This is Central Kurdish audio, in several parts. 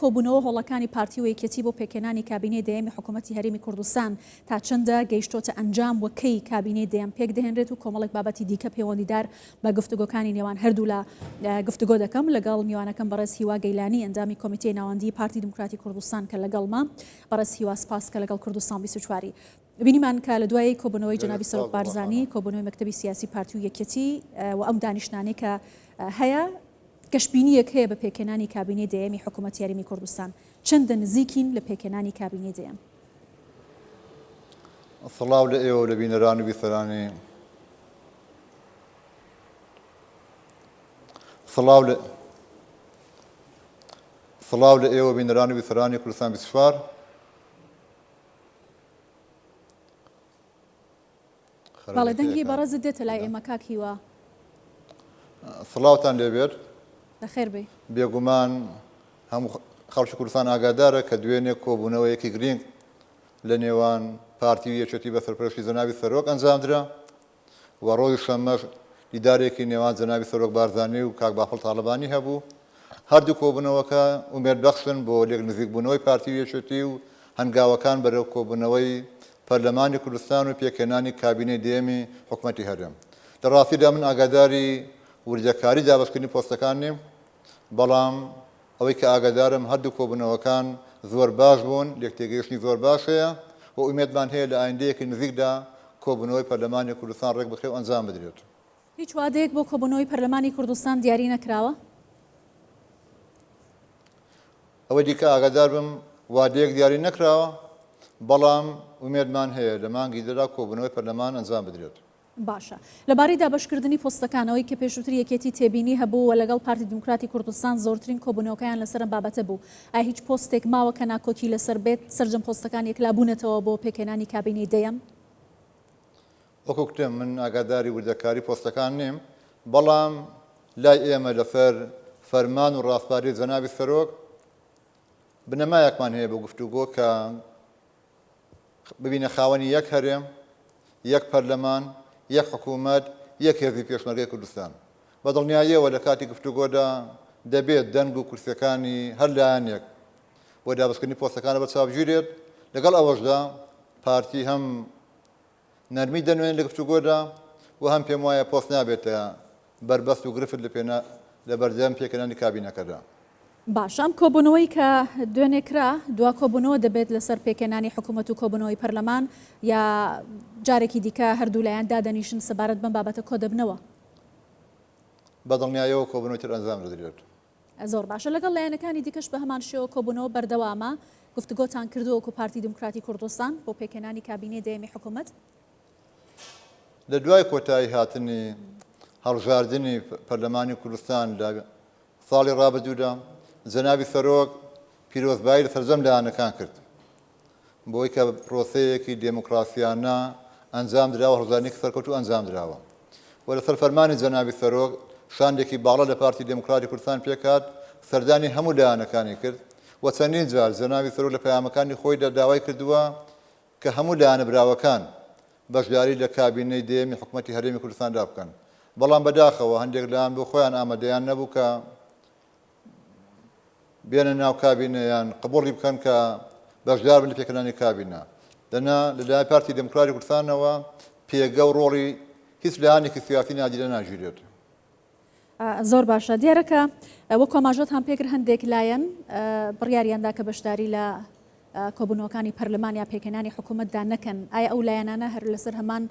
کۆبوونەوە هۆڵەکانی پارتی و یەکێتی بۆ پێکهێنانی کابینەی دەیەمی حکوومەتی هەرێمی کوردستان تا چەندە گەیشتۆتە ئەنجام و کەی کابینەی دەیەم پێکدەهێنرێت و کۆمەڵێک بابەتی دیکە پەیوەندیدار بە گفتوگۆکانی نێوان هەردوولا گفتوگۆ دەکەم لەگەڵ میوانەکەم بەڕێز هیوا گەیلانی ئەندامی کۆمیتەی ناوەندی پارتی دیموکراتی کوردستان کە لەگەڵمە. بەڕێز هیوا سپاس کە لەگەڵ کوردستان 24 ی. بینیمان کە لە دوای کۆبوونەوەی جەنابی سەرۆک بارزانی، کۆبوونەوەی مەکتەبی سیاسی پارتی و یەکێتی و ئەم دانیشتنانەی کە هەیە، گەشبینییەک هەیە بە پێکهێنانی کابینەی دەیەمی حکوومەتی هەرێمی کوردستان. چەندە نزیکین لە پێکهێنانی کابینەی دەیەم؟ سڵاو لە ئێوە و لە بینەران و بیسەرانی سڵاو لە سڵاو لە ئێوە بینەران و بیسەرانی کوردستان 24. بەڵێ دەنگی بەڕێزت دێتە لای ئێمە کاک هیوا. سڵاوتان لێبێت. بەخێر بێی. بێگومان هەموو خەڵکی کوردستان ئاگادارە کە دوێنێ کۆبوونەوەیەکی گرینگ لە نێوان پارتی و یەکێتی بە سەرپەرشتی جەنابی سەرۆک ئەنجامدرا و ڕۆژی شەممەش دیدارێکی نێوان جەنابی سەرۆک بارزانی و کاک بافڵ تاڵەبانی هەبوو. هەردوو کۆبوونەوەکە ئومێدبەخشن بۆ لێکنزیکبوونەوەی پارتی و یەکێتی و هەنگاوەکان بەرەو کۆبوونەوەی پەرلەمانی کوردستان و پێکهێنانی کابینەی دەیەمی حکومەتی هەرێم. لە ڕاستیدا من ئاگاداری وردەکاری دابەشکردنی پۆستەکان نیم، بەڵام ئەوەی کە ئاگادارم هەردوو کۆبوونەوەکان زۆر باش بوون، لێکتێگەیشتنی زۆر باش هەیە و ئومێدمان هەیە لە ئایندەیەکی نزیکدا کۆبوونەوەی پەرلەمانی کوردستان ڕێکبخرێ و ئەنجام بدرێت. هیچ وادەیەک بۆ کۆبوونەوەی پەرلەمانی کوردستان دیاری نەکراوە؟ ئەوەی دیکە ئاگادار بم وادەیەک دیاری نەکراوە، بەڵام ئومێدمان هەیە لە مانگی دەدا کۆبوونەوەی پەرلەمان ئەنجام بدرێت. باشە. لەبارەی دابەشکردنی پۆستەکانەوەی کە پێشووتر یەکێتی تێبینی هەبوو و لەگەڵ پارتی دیموکراتی کوردستان زۆرترین کۆبوونەوەکەیان لەسەر ئەم بابەتە بوو، ئایا هیچ پۆستێک ماوە کە ناکۆکی لەسەر بێت، سەرجەم پۆستەکان یەکلابوونەتەوە بۆ پێکهێنانی کابینەی دەیەم؟ وەکو کوتم من ئاگاداری وردەکاری پۆستەکان نیم، بەڵام لای ئێمە لەسەر فەرمان و ڕاسپاردەی جەنابی سەرۆک بنەمایەکمان هەیە بۆ گفتوگۆ کە ببینە خاوەنی یەک هەرێم، یەک پەرلەمان، یەک حکوومەت، یەک هێزی پێشمەرگەی کوردستان. بە دڵنیاییەوە لە کاتی گفتوگۆدا دەبێت دەنگ و کورسیەکانی هەر لایەنێک بۆ دابەشکردنی پۆستەکان لەبەرچاو بگیرێت، لەگەڵ ئەوەشدا پارتی هەم نەرمی دەنوێنێت لە گفتوگۆدا و هەم پێم وایە پۆست نابێتە بەربەست و گرفت لە پێنا لە بەردەم پێکهێنانی کابینەکەدا. باشە ئەم کۆبوونەوەی کە دوێنێ کرا دوا کۆبوونەوە دەبێت لەسەر پێکهێنانی حکوومەت و کۆبوونەوەی پەرلەمان یا جارێکی دیکە هەردوو لایەن دادەنیشن سەبارەت بەم بابەتە کۆدەبنەوە؟ بە دڵنیایەوە کۆبوونەوەی تر ئەنجام دەدرێت. زۆر باشە لەگەڵ لایەنەکانی دیکەش بە هەمان شێوە کۆبوونەوە بەردەوامە، گفتوگۆتان کردووە وەکو پارتی دیموکراتی کوردستان بۆ پێکهێنانی کابینەی دەیەمی حکوومەت؟ لە دوای کۆتایی هاتنی هەڵبژاردنی پەرلەمانی کوردستان لە ساڵی ڕابردوودا، جەنابی سەرۆک پیرۆزبایی لە سەرجەم لایەنەکان کرد بۆی کە پرۆسەیەکی دێموکراسیانە ئەنجام دراوە، هەڵبژاردنێکی سەرکەوتوو ئەنجام دراوە و لەسەر فەرمانی جەنابی سەرۆک شاندێکی باڵا لە پارتی دێموکراتی کوردستان پێکهات، سەردانی هەموو لایەنەکانی کرد و چەندین جار جەنابی سەرۆک لە پەیامەکانی خۆیدا داوای کردووە کە هەموو لایەنە براوەکان بەشداری لە کابینەی دەیەمی حکومەتی هەرێمی کوردستاندا بکەن، بەڵام بەداخەوە هەندێک لایەن بۆ خۆیان ئامادەیان نەبوو کە بێنە ناو کابینە یان قبوڵی بکەن کە بەشدار بن لە پێکهێنانی کابینە. دەنا لەلایەن پارتی دێموکراتی کوردستانەوە پێگە و ڕۆڵی هیچ لایەنێکی سیاسی نادیدە ناگیرێت. زۆر باشە دیارە کە وەکو ئاماژەتان پێکرد هەندێک لایەن بڕیاریاندا کە بەشداری لە کۆبوونەوەکانی پەرلەمان یا پێکهێنانی حکوومەتدا نەکەن ئایا ئەو لایەنانە هەر لەسەر هەمان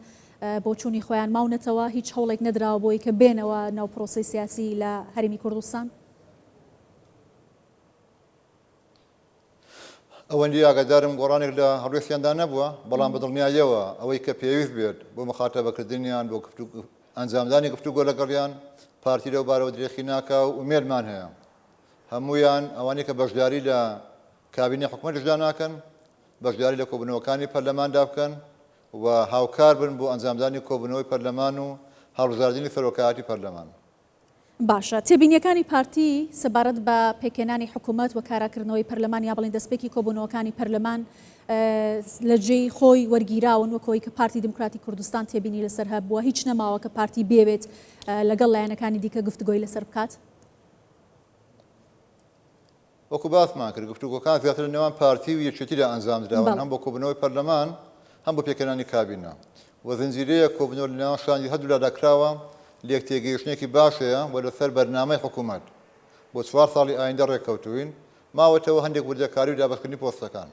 بۆچوونی خۆیان ماونەتەوە هیچ هەوڵێک نەدراوە بۆی کە بێنەوە ناو پرۆسەی سیاسی لە هەرێمی کوردستان؟ ئەوەندی ئاگادارم گۆڕانێک لە هەڵوێستیاندا نەبووە، بەڵام بە دڵنیاییەوە ئەوەی کە پێویست بێت بۆ مخاتەبەکردنیان، بۆ ئەنجامدانی گفتوگۆ لەگەڵیان، پارتی لەو بارەوە درێخی ناکا و ئومێدمان هەیە هەموویان ئەوانەی کە بەشداری لە کابینەی حکومەتیشدا ناکەن، بەشداری لە کۆبوونەوەکانی پەرلەماندا بکەن و هاوکار بن بۆ ئەنجامدانی کۆبوونەوەی پەرلەمان و هەڵبژاردنی سەرۆکایەتی پەرلەمان. باشە تێبینیەکانی پارتی سەبارەت بە پێکهێنانی حکومەت و کاراکردنەوەی پەرلەمان یا بڵێین دەستپێکی کۆبوونەوەکانی پەرلەمان لە جێی خۆی وەرگیراون وەک ئەوەی کە پارتی دیموکراتی کوردستان تێبینی لەسەر هەبووە هیچ نەماوە کە پارتی بێوێت لەگەڵ لایەنەکانی دیکە گفتوگۆی لەسەر بکات؟ وەکو باسمان کرد گفتوگۆکان زیاتر لە نێوان پارتی و یەکێتیدا ئەنجام دراون، هەم بۆ کۆبوونەوەی پەرلەمان، هەم بۆ پێکهێنانی کابینە و زنجیرەیەک کۆبوونەوە لە نێوان شاندی هەردوولادا کراوە، لێکتێگەیشتنێکی باش هەیە و لەسەر بەرنامەی حکوومەت بۆ چوار ساڵی ئایندە ڕێککەوتووین، ماوەتەوە هەندێک وردەکاری و دابەشکردنی پۆستەکان.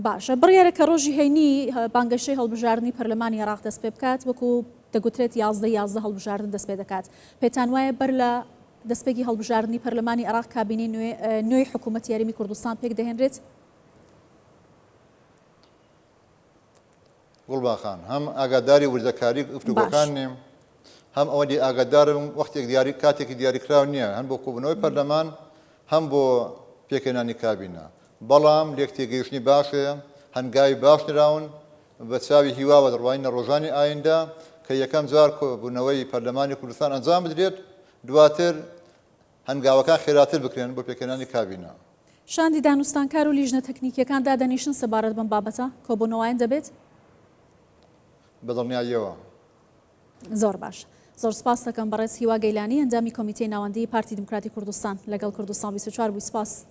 باشە بڕیارە کە ڕۆژی هەینی بانگەشەی هەڵبژاردنی پەرلەمانی عێراق دەستپێبکات، وەکو دەگوترێت 11 11 هەڵبژاردن دەستپێدەکات، پێتان وایە بەر لە دەستپێکی هەڵبژاردنی پەرلەمانی عێراق کابینەی نوێی حکوومەتی هەرێمی کوردستان پێکدەهێنرێت؟ گوڵباخان، هەم ئاگاداری وردەکاری گفتوگۆکان نیم، هەم ئەوەندی ئاگادارم وەختێک دیاری کاتێکی دیاریکراو نییە هەم بۆ کۆبوونەوەی پەرلەمان هەم بۆ پێکهێنانی کابینە، بەڵام لێکتێگەیشتنی باش هەیە، هەنگاوی باش نراون، بە چاوی هیواوە دەڕوانینە ڕۆژانی ئایندە کە یەکەم جار کۆبوونەوەی پەرلەمانی کوردستان ئەنجام بدرێت، دواتر هەنگاوەکان خێراتر بکرێن بۆ پێکهێنانی کابینە. شاندی دانوستانکار و لیژنە تەکنیکییەکان دادەنیشن سەبارەت بەم بابەتە؟ کۆبوونەوەیان دەبێت؟ بە دڵنیاییەوە. زۆر باش. زۆر سپاست دەکەم بەڕێز هیوا گەیلانی ئەندامی کۆمیتەی ناوەندیی پارتی دیموکراتی کوردستان لەگەڵ کوردستان 24 بووی سپاس.